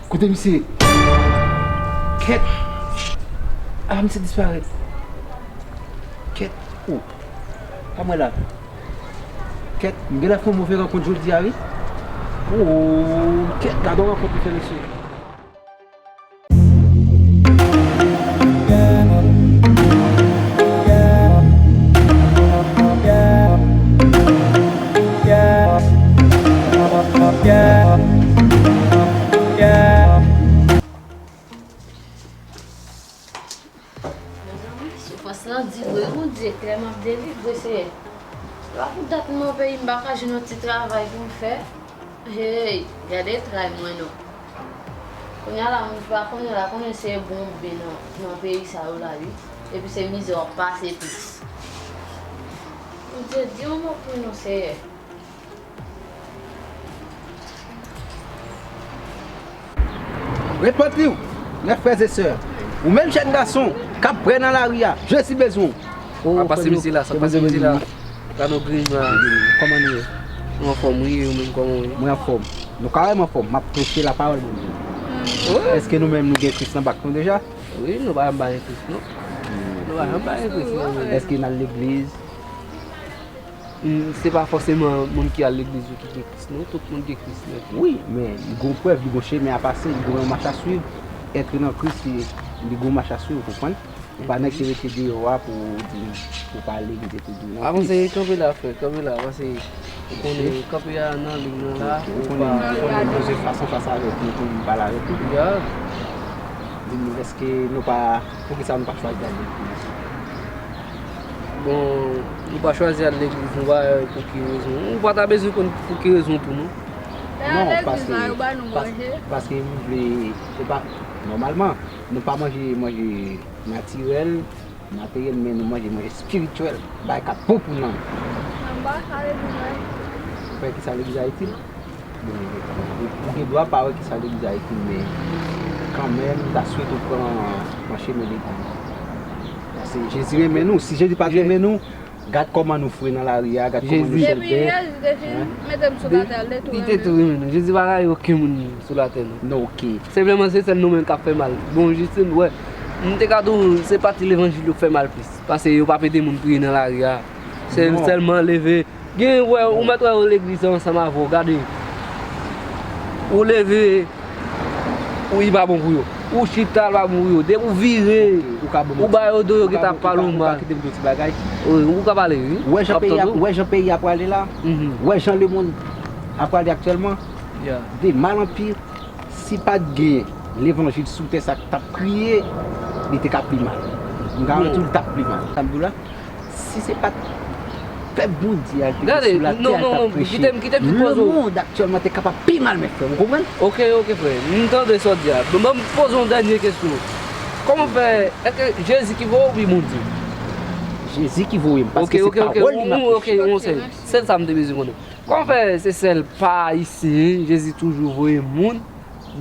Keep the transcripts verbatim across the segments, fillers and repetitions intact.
Kote misye? Kèt! Ah, misye disparèt. Kèt! Oh! Pa mwen la. Kèt! M genlè fè yon move rankont jodi a, wi. Oh! Kèt! Gade yon rankont li fè, mesye. Mezanmi, soufrans lan di vre, Bondye, klè m ap delivre, Seyè. Se pa pou dat m nan peyi m pa ka jwenn yon ti travay pou m fè. Hey, gade tray mwen non. Kounye a la, moun ki pa konnen la, konnen se bon byen nan, nan peyi sa yo la, wi. Epi se mizè w ap pase plis. Bondye, di yon mo pou nou, Seyè. Repanti w, mes frères et sœurs. Ou menm jèn gason k ap prè nan lari a, Jezi bezwen w. Sa k pase, mesye la? Sa k pase, mesye la? Gade w grenn la. Kòman nou ye? Nou anfòm, wi, ou menm kòman w ye? Mwen anfòm. Nou ka wè m anfòm. M ap preche lapawòl Bondye. Wi. Èske nou menm nou gen Kris nan bak nou deja? Wi, nou pa janm pa gen Kris, non. Nou pa janm pa gen Kris, non. Èske n al legliz? Mm, se pa fòseman moun ki al legliz yo ki gen Kris, non. Tout moun gen Kris nan vi. Wi, men li gon prèv, li gon chemen a pase, li gon yon mach a swiv. Èt nan Kris, li, li gon mach a swiv, ou konprann? Ou pa nèg ki rete deyò a pou di, pou pale, ki te tou di w non. Avanse, kanpe la, frè, kanpe la, avanse. Ou konnen, kanpe a nan liy nan la, ou konnen, ou konnen nou bezwen fas an fas avèk nou pou nou pale avèk nou. Ya. Di nou, èske nou pa, poukisa nou pa chwazi al legliz? Bon, nou pa chwazi al legliz, nou pa wè pou ki rezon. Nou pa ta bezwen konn pou ki rezon tou, non. Non, paske, pas-, paske nou vle, se pa, nòmalman, nou pa manje manje natirèl, materyèl, men nou manje manje espirityèl, bagay k ap bon pou nanm. Anba sa legliz la itil. Ou kwè kisa legliz la itil? Bon, ou, ou gen dwa pa wè kisa legliz la itil, men kanmenm, m ta swete w pran, pran chemen legliz. Paske Jezi renmen nou. Si Jezi pa t renmen nou, gad kòman nou fre nan lari a, gad kòman nou chèlbè. Depi Jezi te fin mete m sou latè a, li te tou renmen nou. Jezi pa rayi okenn moun sou latè, non. Non, oke. Senpleman, se sèl nou menm k ap fè mal. Bon, Jistin, wè, m te ka di w, se pati levanjil yo k fè mal plis. Paske yo p ap ede moun priye nan lari a. Se sèlman leve. Gen, wè, ou mèt wè yo legliz ansanm avè w, gade. Ou leve, ou, li pa bon pou yo. Ou chita, li pa bon pou yo. Depi w vire, ou ba yo do, yo gentan ap pale w mal. Ou ka kite m di w ti bagay? Wi, ou ka pale, wi. Wè jan peyi a, wè jan peyi a prale la? Wè jan lemonn ap prale aktyèlman? De mal an pi, si pa t gen levanjil sou tè sa k t ap kriye, li te ka pi mal. M garanti w, li t ap pi mal. Sa m di w la, si se pa t pèp Bondye a ki te sou latè a k ap preche, lemonn aktyèlman te kapab pi mal, men frè m, ou konprann? Oke, oke, frè. M tande sa w di a. Bon, ban m poze w yon dènye kesyon. Kòman fè, èske Jezi ki voye w oubyen Bondye? Jezi ki voye m, paske se pawòl li m ap preche. Oke, oke, oke, oke. Se sa m te bezwen konnen. Kòman fè se sèl pa ayisyen Jezi toujou voye moun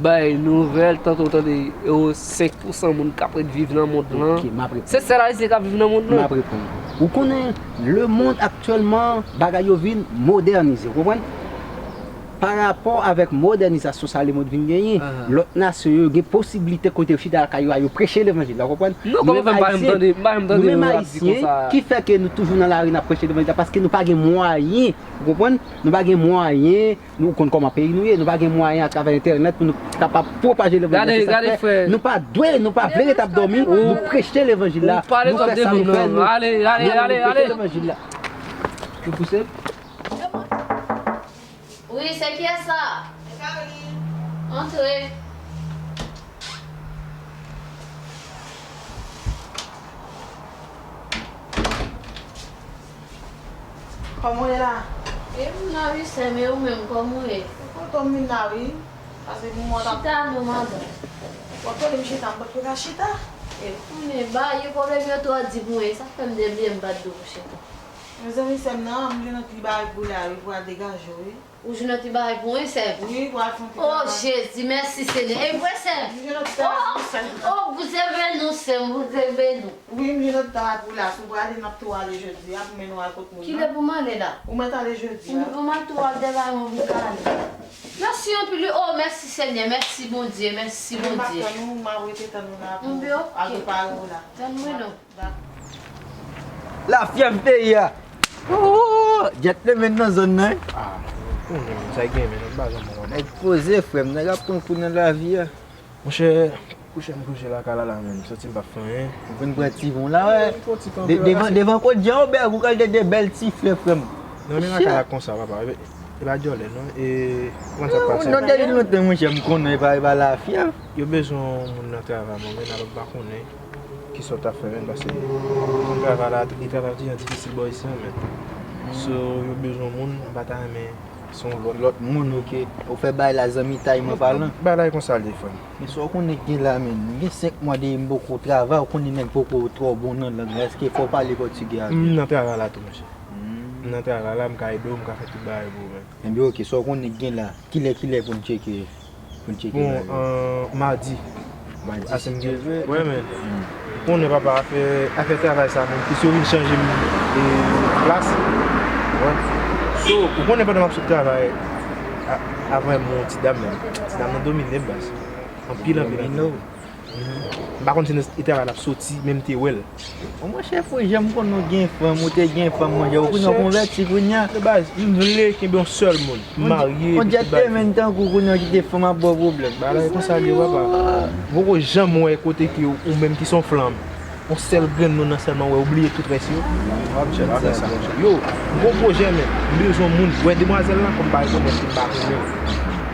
bay nouvèl, tanto w tande yo senk pou san moun k ap ret viv nan mond lan. Oke, m ap reponn. Se sèl ayisyen k ap viv nan mond lan. M ap reponn. Ou konnen, lemonn aktyèlman, bagay yo vin modènize, ou konprann? Pa rapò avèk modènizasyon sa lemonn vin genyen, lòt nasyon yo gen posiblite kote yo chita lakay yo a, yo preche levanjil la, ou konprann? Non, kòman fè m pa janm tande, m pa janm tande yo ap di konsa? Nou menm ayisyen, ki fè ke nou toujou nan lari n ap preche levanjil la, paske nou pa gen mwayen, ou konprann? Nou pa gen mwayen, nou konn kòman peyi nou ye, nou pa gen mwayen atravè entènèt pou nou kapab pwopaje levanjil la. Se sa k fè nou pa dwe, nou pa vle ret ap dòmi, nou preche levanjil la. Nou fè sa nou fè, nou, nou preche levanjil la. Ou pouse? Wi, se kiyès la? Se Caroline. Antre. Kòman w ye la? E m la wi sè m, e ou menm, kòman w ye? Ou kontan m vin la wi. Pase bon moman w t ap... Chita non madanm. Ou ap tande m chita, m pa t pou ka chita. E konnen bagay yo pwoblèm yo twò di pou mwen, e sa k fè m debliye m pa t di w pou chita. Mezanmi sè m nan, m gen yon ti bagay pou la wi, pou al degaje w wi. Ou jwenn yon ti bagay pou mwen, sè? Wi, pou al fè yon ti travay. Oh, Jezi, mèsi, Senyè. E vre, sè? M jwenn yon ti travay pou mwen, sè. Oh, Bondye beni w, sè m, Bondye beni w. Wi, m jwenn yon ti travay pou la. Si w prale, n ap tou ale jodi a, pou mennen w al kot moun nan. Kilè pou m ale la? Ou mèt ale jodi a. Ou, ou mèt tou al dèvay mwen pou m ka ale. Mèsi anpil, wi. Oh, mèsi, Senyè. Mèsi, Bondye. Mèsi, Bondye. M ap tann ou, m ap rete tann ou la pou al prepare w la. Tann mwen non. Lafyèv peyi a. Oh, Djèt te menm nan zòn nan, wi. Ah, konnen, men sa gen, men nan bazan mwen. Nèg poze, frè m, nèg ap pran kou nan lavi a. Monchè, kouche m kouche lakay la, la, men m santi m p ap fè anyen. Ou vin pran ti von la, wè. M pran ti kanpe la, devan, devan kot Jean Robert, ou kal de, de bèl ti flè, frè m. Non, men lakay la konsa, papa. E, e pa djòlè, non. E, ou konn sa k pase. Non, depi lontan, monchè, m konnen, e pa, e pa lafyèv. Yo bezwen moun nan travay, mwen, men nan lòt pa konnen. Kisa w t ap fè menm, paske travay la, e travay ti jan difisil bò isi an menm. So, yo bezwen moun, m pa ta renmen se yon lòt, lòt moun, oke. Ou fè bagay la zanmitay mwen palan. Bagay la e konsa l ye, frè m. Men sa w konnen k gen la, menm, m gen senk mwa depi m poko travay, ou konnen nèg poko twò bon nan lang, èske fò w pale pòtigè avè m? M nan travay la tou, monchè. M nan travay la, m ka ede w, m ka fè tout bagay pou ou menm. Enben, oke, sa w konnen k gen la, kilè, kilè pou n tcheke? Pou n tcheke bagay yo. Bon, euh, madi. Madi, si Dye vle. Wè, men. Ou konnen papa, afè, afè travay sa menm, plis yo vin chanje m, e, plas. Wè. So, ou konnen pandan m ap sot travay, a, avè m yon ti dam menm. Ti dam nan domine m, baz. Anpil, anpil, anpil. M pa konn si nan travay l ap soti, men m te wè l. Bon, monchè, fò jan m konn ou gen fanm, ou te gen fanm, monchè, ou kounye a w konvèti kounye a. De baz, m vle kenbe yon sèl moun. M marye, epi tout bagay. On djèt te menm tankou kounye a ki te fanm ap ba w pwoblèm. Bagay konsa l ye, papa. M poko janm wè kote ke ou menm ki se yon flanm, yon sèl grenn moun nan sèlman wè, ou bliye tout rès yo. Monchè, pa fè sa, monchè. Yo, m gon pwojè, men m bezwen moun. Wè demwazèl lan, kòm pa rekonèt li, m pa konnen.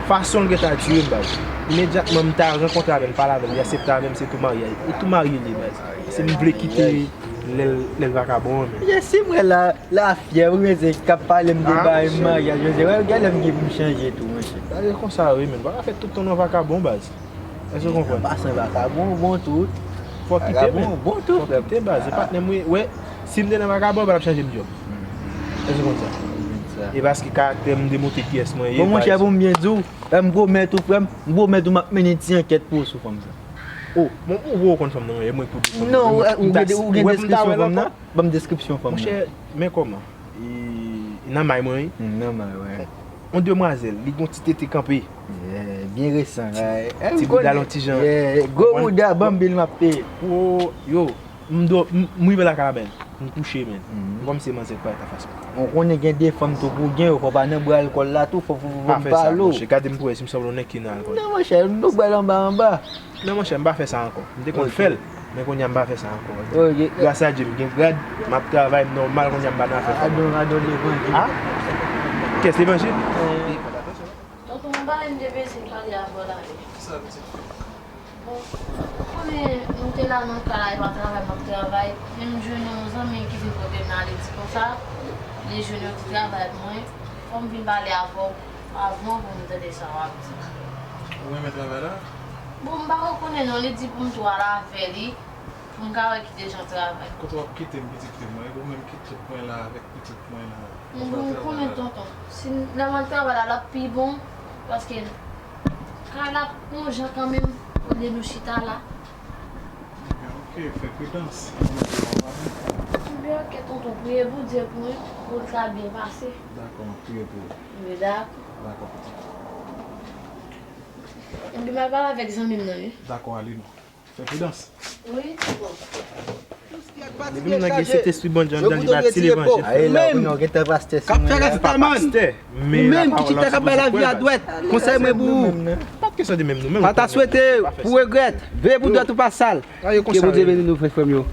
Fason l gentan atire m, baz. Imedyatman, m ta rankontre avè l, pale avè l, li aksepte avè m, se tou marye. E tou marye li ye, baz. Se m vle kite lè l, lè l vakabon an, men. Jezi, m wè la, lafyèv, wi, se k ap pale m de bay maryaj, jezi, wè, gen lè m gen pou m chanje tou, monchè. Bagay konsa, wi, men. Pa ka fè tout tan nan vakabon, baz. Èske w konprann? An pasan, vakabon bon tou. Fò w kite, men. Vakabon bon tou, frè m. Fò w kite, baz. Se patnè m, wi. Wè, si m te nan vakabon, m pa t ap chanje m djòb. Èske w konn sa? E paske karaktè m demontre kiyès mwen ye. Bon, monchè, pou m byen di w, m pwomèt ou, frè m, m pwomèt ou m ap mennen ti ankèt pou ou sou fanm sa. Oh, bon, ou, ou konn fanm nan, mwen, mwen, pou di fanm nan. Non, ou, ou gen, ou gen deskripsyon fanm nan? Ban m deskripsyon fanm nan. Monchè, men kòman? E, nan may mwen, wi. Hmm, nan may, wè. On demwazèl, li gon ti tete kanpe. Yeah, byen resan, la. Ti bouda l on ti jan. Yeah, gwo bouda, banm bil m ap peye. Oh, yo, m do, m, m rive lakay la, men. M kouche, men. M kòmsi manzè parèt anfas mwen. Ou konnen gen de fanm tou pou gen yo, fò pa nan bra alkòl la tou, fò, fò, fò m pale w. Pa fè sa, monchè. Gade m pou wè si m sanble yon nèg ki nan alkòl. Non, monchè, nou bal anba anba. Non, monchè, m pa fè sa ankò. M te konn fè l, men kounye a m pa fè sa ankò. Gras a Dye, m gen grad, m ap travay, m nòmal, kounye a m pa nan afè fanm. Adon, adon levanjil. A? Kiyès levanjil? Tonton, m pa wè m te bezwen pale avè w la. Kisa pitit? Bon, ou konnen, m te la nan kay la, e pa travay m ap travay, men m jwenn yon zanmi ki vin kote m nan, li di konsa, li jwenn yon ti travay pou mwen, fò m vin pale avè w avan pou m tande sa w ap di. Ou renmen travay la? Bon, m pa ko konnen non, li di pou m tou al avè li, pou m ka wè ki de jan travay. Kote w ap kite m, pitit fi mwen, ou menm ki tout mwen la avèk pitit mwen la. Bon, ou konnen tonton, si n al travay la, l ap pi bon, paske kay la ap yon jan kanmenm, olye nou chita la. Ebyen, oke, fè pridans. Ebyen, oke, tonton, priye pou Dye pou mwen, pou l ka byen pase. Dakò, m ap priye pou ou. Wi, dakò. Dakò, pitit. Ebyen, m al pale avèk zanmi m nan, wi. Dakò, ale non. Fè pridans. Wi, tonton. Depi m nan gen Sentespri Bondye anndan, li bati levanjil. Aye la, ou konnen w gentan pastè sou mwen la. Pastè, men la pawòl la se pou zòt kwè l. Konsèy mwen pou ou. Pa t kesyon de menm nou menm. Pa ta swete pou regrèt. Veye pou dwèt ou pa sal. Ke Bondye beni nou, frè m yo.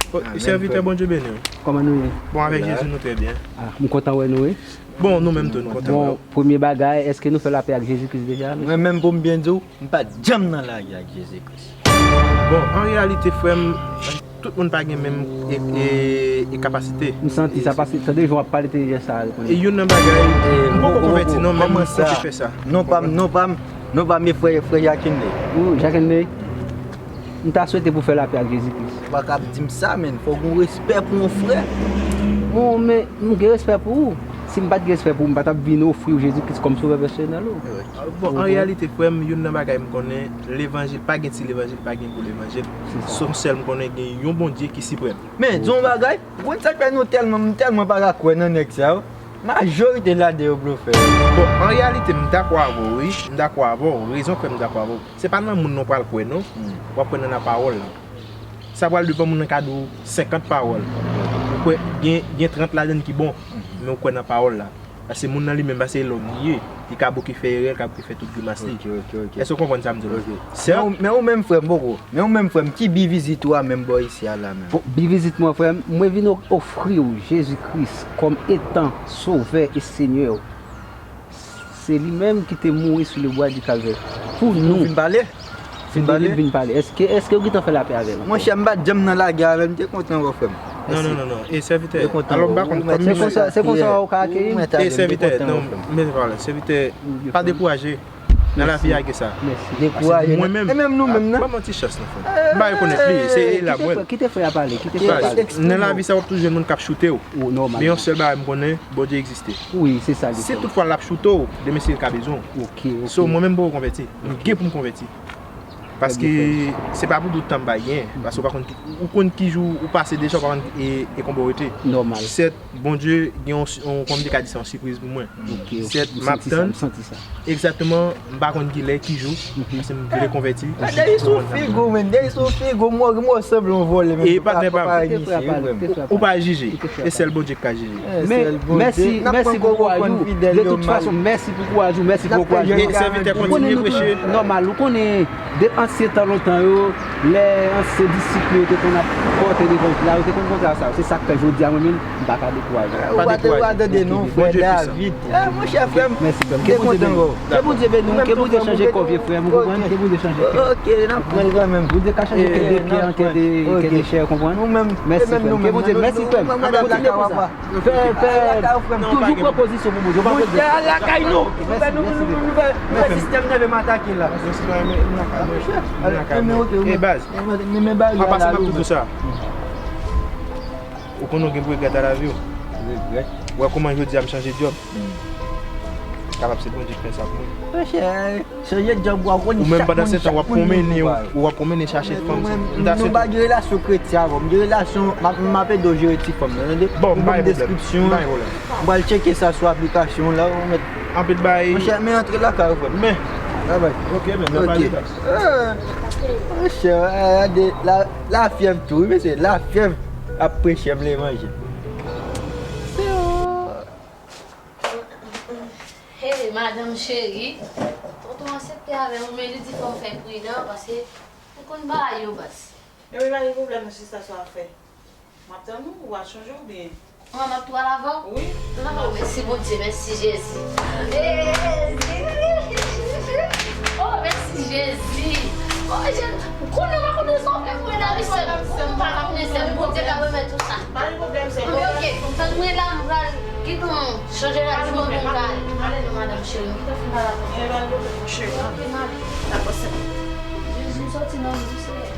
Sèvitè, Bondye beni w. Kòman nou ye? Bon, avèk Jezi, nou trè byen. Ah, m kontan wè nou, wi. Bon, nou menm tou, nou kontan wè w. Bon, premye bagay, èske nou fè lapè ak Jezi Kris deja? Mwen menm, pou m byen di w, m pa t janm nan lagè ak Jezi Kris. Bon, an reyalite, frè m, tout moun pa gen menm e, e, e kapasite. M santi sa, paske tande jan w ap pale, te jès sa a rekonèt. E youn nan bagay, e, m poko konvèti non, men m konte fè sa. Non pa m, non pa m, non pa m, e frè, frè Jacquenley. Ou, Jacquenley? M ta swete pou fè lapè ak Jezi Kris. Ou pa kab di m sa, menn. Fò w gen respè pou yon frè. Bon, men, m gen respè pou ou. Si m pa t gen respè pou ou, m pa t ap vin ofri w Jezi Kris kòm Sovè pèsonèl ou. Bon, an reyalite, frè m, youn nan bagay m konnen, levanjil, pa gen ti levanjil, pa gen gwo levanjil. Se yon sèl m konnen, gen yon Bondye ki siprèm. Men, di yon bagay, ou konn sa k fè nou tèlman, m tèlman pa ka kwè nan nèg sa yo. Majorite ladan yo blofè. Bon, an reyalite, m dakò avè w, wi. M dakò avè w. Rezon k fè m dakò avè w. Se pa nan moun nan w pral kwè, non. W ap kwè nan lapawòl la. Sa pral depann moun nan ka di w senkant pawòl. Ou kwè gen, gen trant ladan l ki bon, men ou kwè nan pawòl la. Paske moun nan li menm, paske se lòm li ye. Li ka bouke fè erè, li ka bouke fè tout grimas li. Ok, ok, ok. Èske w konprann sa m di w la? Ok. Sè, men ou, men ou menm, frè m, poko. Men ou menm, frè m, ki bi vizit ou a menm bò isi a la menm? Bon, bi vizit mwen, frè m, mwen vin o-, ofri w Jezi Kris kòm etan Sovè e Senyè w. Se li menm ki te mouri sou le bwa di Kalvè pou nou. Ou vin pale? Fin pale? Vin pale. Èske, èske ou gentan fè lapè avè l ankò? Monchè, m pa t janm nan lagè avè l, m te kontan wè w, frè m. Non, non, non, non. E sèvitè, alò m pa konn kòm misye. Se konsa, se konsa w ka akeyi m? E sèvitè, non, men pale, sèvitè, pa dekouraje. Nan lavi a gen sa. Dekouraje. Mwen menm, e menm nou menm nan. Ban m yon ti chans non, frè m. M pa rekonèt li, se la mwen. Kite frè a pale, kite frè a pale. Nan lavi sa w ap toujou jwenn moun k ap choute w. Men yon sèl bagay m konnen, Bondye egziste. Wi, se sa li. Si toutfwa l ap choute w, demen si l ka bezwen w. Ok, ok. So, mwen menm m poko konvèti. M gen pou m konvèti. Paske se pa pou tout tan m pa gen. Paske ou pa konn ki, ou konn ki jou ou pase deja, ou pa konn e, e konba w rete. Nòmal. Sèt, Bondye gen yon, yon, kòm m te ka di sa, yon sipriz pou mwen. Ok, ok. Sèt, m ap tann. M santi sa, m santi sa. Egzakteman, m pa konn kilè, ki jou, paske m vle konvèti. Dèyè sou figi w, men, dèyè sou figi w, mò, mò sanble yon vòlè, men. E patnè pa m. Ou pa jije. E sèl Bondye ki ka jije. Men, mèsi, mèsi pou kouraj ou. De tout fason, mèsi pou kouraj ou, mèsi pou kouraj ou. Sèvitè, kontinye preche. Nòmal, ou konnen, de ansyen tan lontan yo, lè ansyen disip yo te konn ap pòte levanjil la, yo te konn kontre a sa. Se sa k fè jodi a, mwen menm, m pa ka dekouraje. Ou pa dekouraje. Non, frè David. Monchè, frè m, mèsi, frè m. Ke Bondye beni w. Ke Bondye chanje kò w, vye frè m, ou konprann? Ke Bondye chanje kè. Ok, n ap pran l kanmenm. Bondye ka chanje kè de pyè an kè de, kè de chè, ou konprann? Mèsi, frè m. Ke Bondye, mèsi, frè m. Kontinye konsa. Fè, fè, toujou pran pozisyon pou Bondye. Bondye, al lakay nou. Nou fè, nou, nou, nou fè sistèm nève m atake la. E baz, pa pase m ap toujou sa. Ou konnen w gen pou regrèt a lavi w. Regrèt? Ou wè kòman jodi a m chanje djòb? Kapab se Bondye ki fè sa pou mwen. Monchè, chanje djòb, w ap konn chak moun, chak moun gen pou pa yo. Ou menm pandan se tan w ap pwomennen, w ap pwomennen chache fanm. M ta swete. Nou pa gen relasyon kretyen avè w. M gen relasyon, m ap, m ap ede w jere ti fanm nan, tande? Bon, m pa gen pwoblèm. M ba w deskripsyon. M pa gen pwoblèm. M pral tcheke sa sou aplikasyon la, ou mèt. Anpil bay. Monchè, men antre lakay ou, frè m. Men. Babay. Ok, men, nan pale baz. Monchè, gade, la, lafyèv tou, wi, mesye, lafyèv ap preche m levanjil. Hey, madanm cheri, tonton aksepte avè w, men li di fò m fè pridan, paske ou konn bagay yo, baz. Ebyen, pa gen pwoblèm, si sa sa fè. M ap tann ou, ou a chanje oubyen? Mwen, m ap tou al avè w? Wi. Oh, mèsi Bondye, mèsi Jezi. Jezi. Oh, mèsi Jezi. Oh, Jezi. Kounye a, m pa konnen sa w fè pou mwen la, wi, sè m. M pa konnen, sè m. Bondye ka remèt ou sa. Pa gen pwoblèm, sè m. Ok, ok. Tann mwen la, m pral gentan chanje rad pou mwen, pou m ka ale. Ale non, madanm cheri, m gentan fin pale avè w. Ebyen, pa gen pwoblèm, cheri. Ok, m ale. Dakò, sè m. Jezi, m sòti nan men w, Senyè.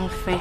Anfen,